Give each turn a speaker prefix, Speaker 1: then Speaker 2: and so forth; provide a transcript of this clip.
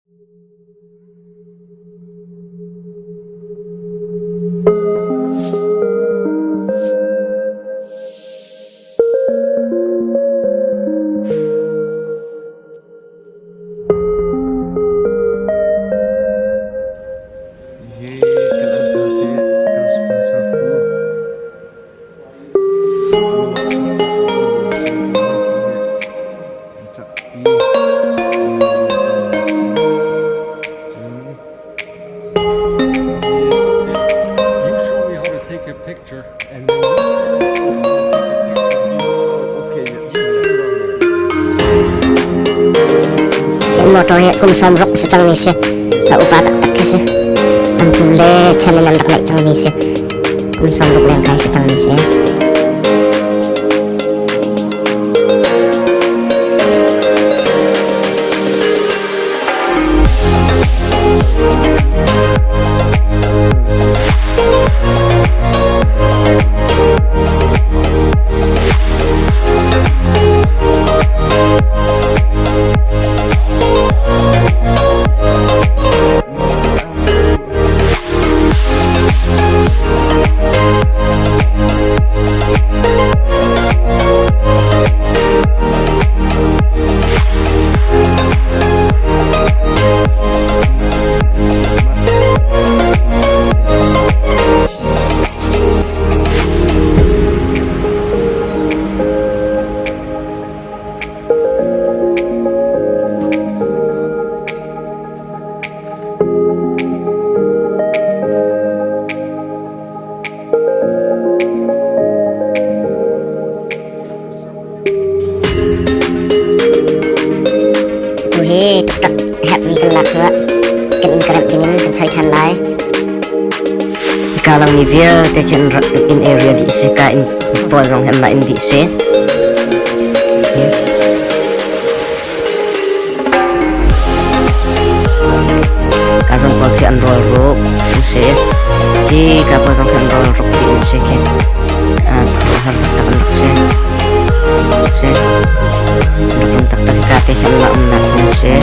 Speaker 1: Hi kan uncle te kan sponsor tu. You show me how to take a picture and then you stand in front of me, take a picture. Okay, yeah. Just stand on there.
Speaker 2: Hi motor hi kum 60 si cangmi si. A upa taktak khi si. An pu le chan in an rak neih cangmi si. Kum 60 leng kai si cangmi si. Tu hi taktak herhmi kan lak hnuah kan inn ka remh dingin kan choi ṭhan lai.
Speaker 3: Hika langmi vialte khi an inn area dih si, ka inn pawl zong hi anmah inn dih si. Ka zong pawl khi an rawl ruk an si. Hi ka pawl zong khi an rawl ruk dih an si khi. Khuaruahhar taktak an rak si. Si. Rak um taktak ka te khi anmah umnak an si.